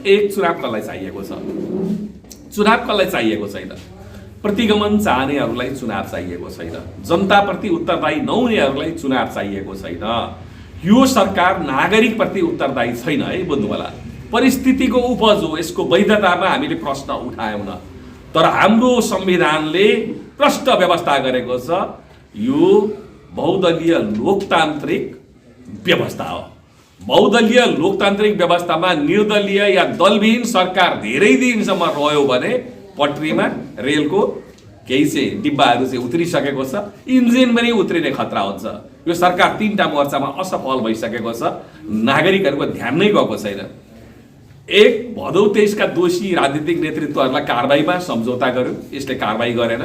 एक, चुनाव कसलाई चाहिएको छ? चुनाव कसलाई चाहिएको छैन? प्रतिगमन चाहनेहरूलाई चुनाव चाहिएको छैन। जनताप्रति उत्तरदायी नहुनेहरूलाई चुनाव चाहिएको छैन। यो सरकार नागरिकप्रति उत्तरदायी छैन है, बुझ्नु होला। परिस्थितिको उपज हो, यसको वैधतामा हामीले प्रश्न उठायौँ न। तर हाम्रो संविधानले प्रष्ट व्यवस्था गरेको छ, यो बहुदलीय लोकतान्त्रिक व्यवस्था हो। बहुदलीय लोकतान्त्रिक व्यवस्थामा निर्दलीय या दलविहीन सरकार धेरै दिनसम्म रह्यो भने पटरीमा रेलको केही चाहिँ डिब्बाहरू चाहिँ उत्रिसकेको छ, इन्जिन पनि उत्रिने खतरा हुन्छ। यो सरकार 3टा मोर्चामा असफल भइसकेको छ, नागरिकहरूको ध्यान नै गएको छैन। एक, भदौ 23 का दोषी राजनीतिक नेतृत्वहरूलाई कारबाहीमा सम्झौता गर्यो, यसले कारबाही गरेन।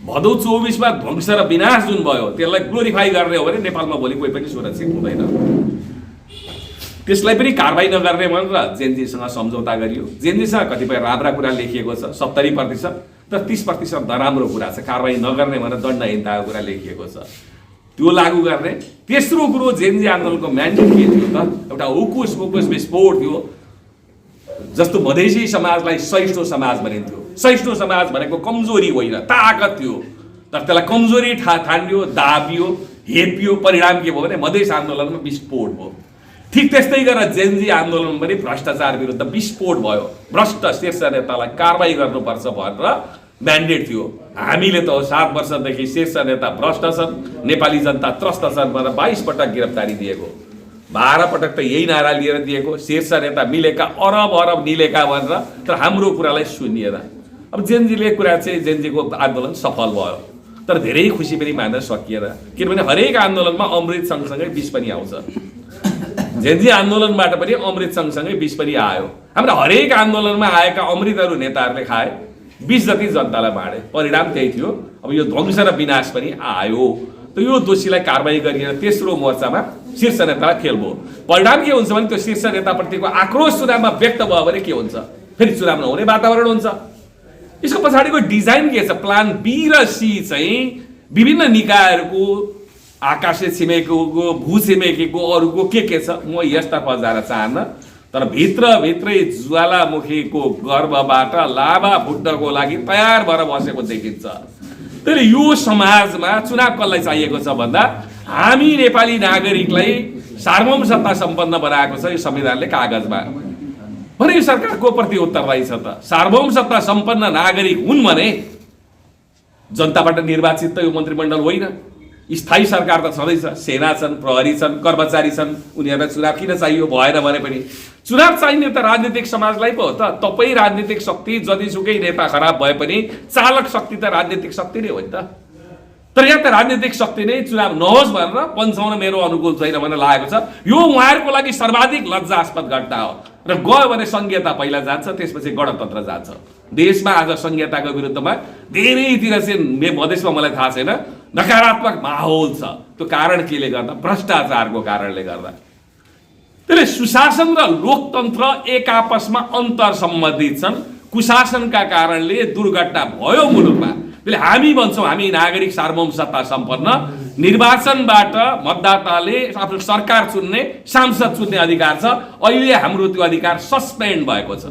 भदौ 24 मा ध्वंस र विनाश जुन भयो त्यसलाई ग्लोरिफाई गर्ने हो भने नेपालमा भोलि कोही पनि सुरक्षित हुँदैन। त्यसलाई पनि कारबाही नगर्ने भनेर जेनजीसँग सम्झौता गरियो। जेनजीसँग कतिपय राम्रा कुरा लेखिएको छ 70%, तर 30% नराम्रो कुरा छ। कारबाही नगर्ने भनेर दण्डहीनताको कुरा लेखिएको छ, त्यो लागू गर्ने। तेस्रो कुरो, जेनजी आन्दोलनको म्यान्डेट के थियो त? एउटा हुकुस मुकुस विस्फोट थियो, जस्तो मधेसी समाजलाई सहिष्णु समाज भनिन्थ्यो। सहिष्णु समाज भनेको कमजोरी होइन, ताकत थियो। तर त्यसलाई कमजोरी ठानियो, दाबियो, हेपियो। परिणाम के भयो भने मधेस आन्दोलनमा विस्फोट भयो। ठीक त्यस्तै गरेर जेनजी आन्दोलन पनि भ्रष्टाचार विरुद्ध विस्फोट भयो। भ्रष्ट शीर्ष नेतालाई कारबाही गर्नुपर्छ भनेर म्यान्डेट थियो। हामीले त 7 वर्षदेखि शीर्ष नेता भ्रष्ट छन्, नेपाली जनता त्रस्त छन् भनेर 22 पटक गिरफ्तारी दिएको, 12 पटक त यही नारा लिएर दिएको, शीर्ष नेता मिलेका अरब अरब निलेका भनेर। तर हाम्रो कुरालाई सुनिएन। अब जेनजीले कुरा चाहिँ जेनजीको आन्दोलन सफल भयो, तर धेरै खुसी पनि मान्न सकिएन, किनभने हरेक आन्दोलनमा अमृत सँगसँगै विष पनि आउँछ। जेनजी आन्दोलनबाट पनि अमृत सँगसँगै विष पनि आयो। हाम्रो हरेक आन्दोलनमा आएका अमृतहरू नेताहरूले खाए, विष जति जनतालाई बाँडे। परिणाम त्यही थियो। अब यो ध्वंस र विनाश पनि आयो। त यो दोषीलाई कारबाही गरिएर तेस्रो मोर्चामा शीर्ष नेतालाई खेल भयो। परिणाम के हुन्छ भने त्यो शीर्ष नेताप्रतिको आक्रोश चुनावमा व्यक्त भयो भने के हुन्छ? फेरि चुनाव नहुने वातावरण हुन्छ। यसको पछाडिको डिजाइन के छ? प्लान बी र सी चाहिँ विभिन्न निकायहरूको, आकाशे छिमेकीको, भू छिमेकीको, अरूको के छ, म यसतर्फ जान चाहन्न। तर भित्रभित्रै ज्वालामुखीको गर्भबाट लाभा फुट्नको लागि तयार भएर बसेको देखिन्छ। त्यसले यो समाजमा चुनाव कसलाई चाहिएको छ भन्दा हामी नेपाली नागरिकलाई सार्वभौम सत्ता सम्पन्न बनाएको छ यो संविधानले कागजमा। भने यो सरकार को प्रति उत्तरदायी छ त? सार्वभौम सत्ता सम्पन्न नागरिक हुन् भने जनताबाट निर्वाचित त यो मन्त्रीमण्डल होइन। स्थायी सरकार त छँदैछ, सेना छन्, प्रहरी छन्, कर्मचारी छन्, उनीहरूलाई चुनाव किन चाहियो? भएन भने पनि चुनाव चाहिने त राजनीतिक समाजलाई पो हो त। तपाईँ राजनीतिक शक्ति जतिसुकै नेता खराब भए पनि चालक शक्ति त राजनीतिक शक्ति नै हो नि त। तर यहाँ त राजनीतिक शक्ति नै चुनाव नहोस् भनेर पन्छाउन मेरो अनुकूल छैन भनेर लागेको छ। यो उहाँहरूको लागि सर्वाधिक लज्जास्पद घटना हो। र गयो भने संघीयता पहिला जान्छ, त्यसपछि गणतन्त्र जान्छ। देशमा आज संघीयताको विरुद्धमा धेरैतिर चाहिँ मधेसमा मलाई थाहा छैन नकारात्मक माहौल छ। त्यो कारण केले गर्दा? भ्रष्टाचारको कारणले गर्दा। त्यसले सुशासन र लोकतन्त्र एक आपसमा अन्तर सम्बन्धित छन्। कुशासनका कारणले दुर्घटना भयो मुलुकमा। त्यसले हामी भन्छौँ हामी नागरिक सार्वभौम सत्ता सम्पन्न, निर्वाचनबाट मतदाताले आफ्नो सरकार चुन्ने, सांसद चुन्ने अधिकार छ। अहिले हाम्रो त्यो अधिकार सस्पेन्ड भएको छ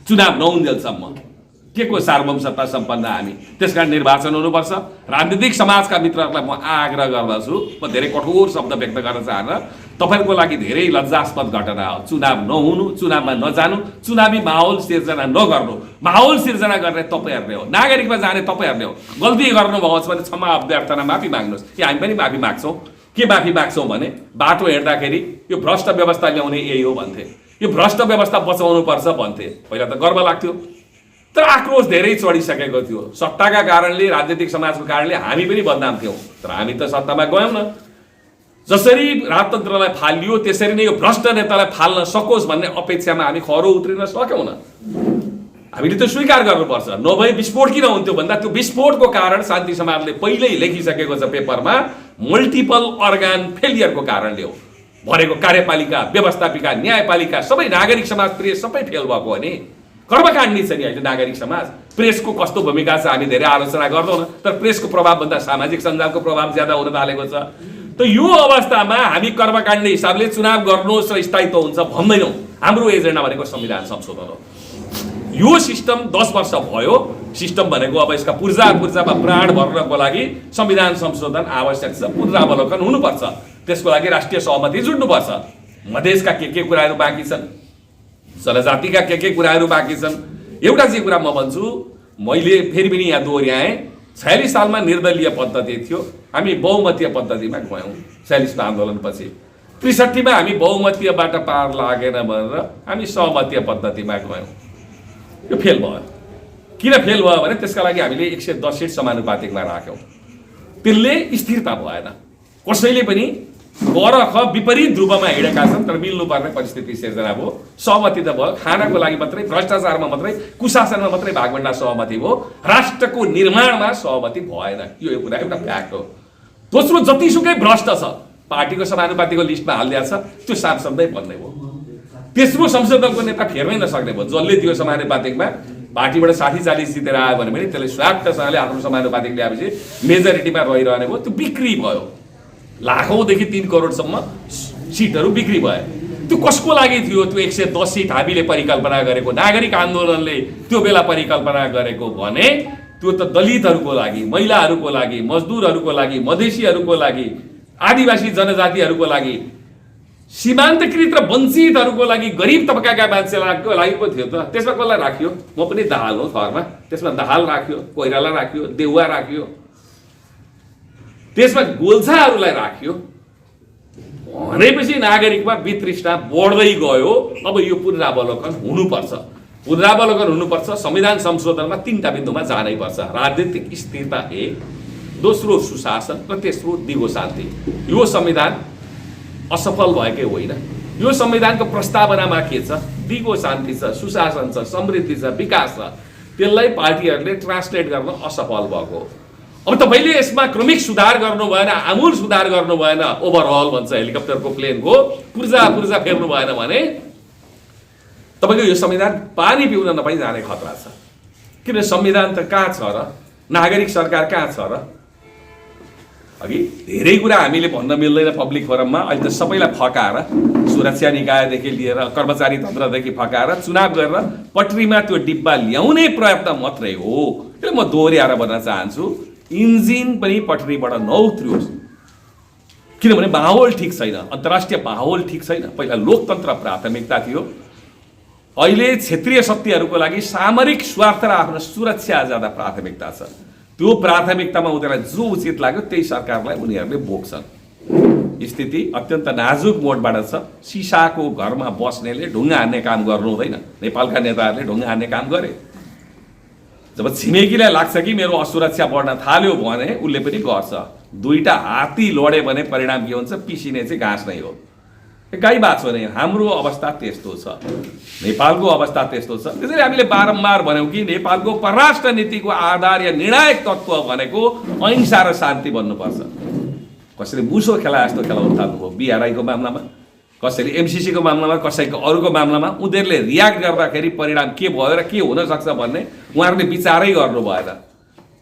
चुनाव नहुन्जेलसम्म। के को सार्वभौम सत्ता सम्पन्न हामी? त्यसकारण निर्वाचन हुनुपर्छ। राजनीतिक समाजका मित्रहरूलाई म आग्रह गर्दछु, म धेरै कठोर शब्द व्यक्त गर्न चाहन्न, तपाईहरूको लागि धेरै लज्जास्पद घटना हो चुनाव नहुनु, चुनावमा नजानु, चुनावी माहौल सिर्जना नगर्नु। माहौल सिर्जना गर्ने तपाईँहरूले हो, नागरिकमा जाने तपाईँहरूले हो। गल्ती गर्नुभएको छ भने क्षमा अभ्यर्थना माफी माग्नुहोस्। कि हामी पनि माफी माग्छौँ। के माफी माग्छौँ भने बाटो हेर्दाखेरि यो भ्रष्ट व्यवस्था ल्याउने यही हो भन्थे, यो भ्रष्ट व्यवस्था बचाउनु पर्छ भन्थे। पहिला त गर्व लाग्थ्यो, तर आक्रोश धेरै चढिसकेको थियो। सत्ताका कारणले, राजनीतिक समाजको कारणले हामी पनि बदनाम थियौँ। तर हामी त सत्तामा गयौँ न। जसरी राजतन्त्रलाई फालियो त्यसरी नै यो भ्रष्ट नेतालाई फाल्न सकोस् भन्ने अपेक्षामा हामी खरो उत्रिन सक्यौँ न। हामीले त्यो स्वीकार गर्नुपर्छ। नभए विस्फोट किन हुन्थ्यो भन्दा त्यो विस्फोटको कारण शान्ति समाजले पहिल्यै लेखिसकेको छ पेपरमा, मल्टिपल अर्गान फेलियरको कारणले हो भनेको। कार्यपालिका, व्यवस्थापिका, न्यायपालिका, सबै नागरिक समाज, प्रेस सबै फेल भएको हो नि। कर्मकाण्डी छ नि अहिले नागरिक समाज। प्रेसको कस्तो भूमिका छ हामी धेरै आलोचना गर्दैनौँ, तर प्रेसको प्रभावभन्दा सामाजिक सञ्जालको प्रभाव ज्यादा हुन थालेको छ। त त यो अवस्थामा हामी कर्मकाण्ड हिसाबले चुनाव गर्नुहोस् र स्थायित्व हुन्छ भन्दैनौँ। हाम्रो एजेन्डा भनेको संविधान संशोधन हो। यो सिस्टम 10 वर्ष भयो। सिस्टम भनेको अब यसका पूर्जामा प्राण भर्नको लागि संविधान संशोधन आवश्यक छ, पुनरावलोकन हुनुपर्छ। त्यसको लागि राष्ट्रिय सहमति जुट्नुपर्छ। मधेसका के कुराहरू बाँकी छन्, जनजातिका के कुराहरू बाँकी छन्। एउटा चाहिँ कुरा म भन्छु, मैले फेरि पनि यहाँ दोहोऱ्याएँ, 46 सालमा निर्दलीय पद्धति थियो, हामी बहुमतीय पद्धतिमा गयौँ 46 को आन्दोलनपछि। 63 मा हामी बहुमतीयबाट पार लागेन भनेर हामी सहमतीय पद्धतिमा गयौँ। यो फेल भयो। किन फेल भयो भने त्यसका लागि हामीले 110 सिट समानुपातिकमा राख्यौँ। त्यसले स्थिरता भएन। कसैले पनि बरख विपरीत ध्रुवमा हिँडेका छन्, तर मिल्नुपर्ने परिस्थिति सिर्जना भयो। सहमति त भयो, खानाको लागि मात्रै, भ्रष्टाचारमा मात्रै, कुशासनमा मात्रै भागभण्डा सहमति भयो, राष्ट्रको निर्माणमा सहमति भएन। यो कुरा एउटा फ्याक्ट हो। दोस्रो, जतिसुकै भ्रष्ट छ पार्टीको समानुपातिको लिस्टमा हालिदिएको छ, त्यो सांसदै बन्ने भयो। तेस्रो, संसद दलको नेता फेर्नै नसक्ने भयो। जसले त्यो समानुपातिकमा पार्टीबाट 60-40 जितेर आयो भने पनि त्यसले स्वाटसँगले आफ्नो समानुपातिक ल्याएपछि मेजोरिटीमा रहिरहने भयो। त्यो बिक्री भयो। लाखौँदेखि 3 करोडसम्म सिटहरू बिक्री भयो। त्यो कसको लागि थियो? त्यो 110 सिट हामीले परिकल्पना गरेको, नागरिक आन्दोलनले त्यो बेला परिकल्पना गरेको भने त्यो त दलितहरूको लागि, महिलाहरूको लागि, मजदुरहरूको लागि, मधेसीहरूको लागि, आदिवासी जनजातिहरूको लागि, सीमान्तकृत र वञ्चितहरूको लागि, गरिब तबकाका मान्छेहरूको लागि पो थियो त। त्यसमा कसलाई राखियो? म पनि दाहाल हो थरमा। त्यसमा दाहाल राख्यो, कोइराला राख्यो, देउवा राख्यो, त्यसमा गोल्छाहरूलाई राख्यो भनेपछि नागरिकमा वितृष्णा बढ्दै गयो। अब यो पुनरावलोकन हुनुपर्छ। पुनरावलोकन हुनुपर्छ। संविधान संशोधनमा 3टा बिन्दुमा जानै पर्छ। राजनीतिक स्थिरता एक, दोस्रो सुशासन र तेस्रो दिगो शान्ति। यो संविधान असफल भएकै होइन। यो संविधानको प्रस्तावनामा के छ? दिगो शान्ति छ, सुशासन छ, समृद्धि छ, विकास छ। त्यसलाई पार्टीहरूले ट्रान्सलेट गर्न असफल भएको। अब तपाईँले यसमा क्रमिक सुधार गर्नु भएन, आमूल सुधार गर्नु भएन, ओभरअल भन्छ हेलिकप्टरको प्लेनको, पूर्जा फेर्नु भएन भने तपाईँको यो संविधान पानी पिउन नपाई जाने खतरा छ। किन? संविधान त कहाँ छ र? नागरिक सरकार कहाँ छ र? अघि धेरै कुरा हामीले भन्न मिल्दैन पब्लिक फोरममा। अहिले त सबैलाई फकाएर, सुरक्षा निकायदेखि लिएर कर्मचारी तन्त्रदेखि फकाएर चुनाव गरेर पटरीमा त्यो डिब्बा ल्याउने प्रयत्न मात्रै हो। त्यसले म दोहोऱ्याएर भन्न चाहन्छु, इन्जिन पनि पटरीबाट नउत्रियोस्। किनभने माहौल ठिक छैन, अन्तर्राष्ट्रिय माहौल ठिक छैन। पहिला लोकतन्त्र प्राथमिकता थियो, अहिले क्षेत्रीय शक्तिहरूको लागि सामरिक स्वार्थ र आफ्नो सुरक्षा ज्यादा प्राथमिकता छ। त्यो प्राथमिकतामा उनीहरूलाई जो उचित लाग्यो त्यही सरकारलाई उनीहरूले बोक्छन्। स्थिति अत्यन्त नाजुक मोडबाट छ। सिसाको घरमा बस्नेले ढुङ्गा हान्ने काम गर्नु हुँदैन। नेपालका नेताहरूले ढुङ्गा हान्ने काम गरे। जब छिमेकीलाई लाग्छ कि मेरो असुरक्षा बढ्न थाल्यो भने उसले पनि गर्छ। 2टा हात्ती लडे भने परिणाम के हुन्छ? पिसिने चाहिँ घाँस नै हो। गाई बाछो नै। हाम्रो अवस्था त्यस्तो छ, नेपालको अवस्था त्यस्तो छ। त्यसैले हामीले बारम्बार भन्यौँ कि नेपालको परराष्ट्र नीतिको आधार या निर्णायक तत्त्व भनेको अहिंसा र शान्ति बन्नुपर्छ। कसैले मुसो खेला जस्तो खेलाउन थाल्नुभयो बिआरआईको मामलामा, कसैले एमसिसीको मामलामा, कसैको अरूको मामलामा। उनीहरूले रियाक्ट गर्दाखेरि परिणाम के भयो र के हुन सक्छ भन्ने उहाँहरूले विचारै गर्नु भएन।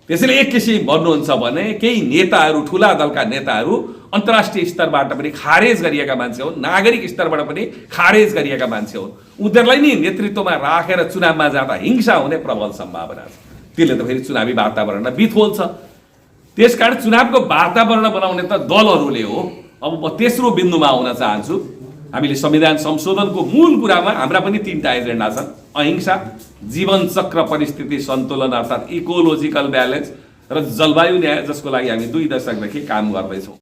त्यसैले एक किसिम भन्नुहुन्छ भने केही नेताहरू, ठुला दलका नेताहरू अन्तर्राष्ट्रिय स्तरबाट पनि खारेज गरिएका मान्छे हुन्, नागरिक स्तरबाट पनि खारेज गरिएका मान्छे हुन्। उनीहरूलाई नि नेतृत्वमा राखेर चुनावमा जाँदा हिंसा हुने प्रबल सम्भावना छ। त्यसले त फेरि चुनावी वातावरणलाई बिथोल्छ। त्यसकारण चुनावको वातावरण बनाउने त दलहरूले हो। अब म तेस्रो बिन्दुमा आउन चाहन्छु। हामीले संविधान संशोधनको मूल कुरामा हाम्रा पनि 3टा एजेन्डा छन्। अहिंसा, जीवन चक्र परिस्थिति सन्तुलन अर्थात् इकोलोजिकल ब्यालेन्स र जलवायु न्याय, जसको लागि हामी 2 दशकदेखि काम गर्दैछौँ।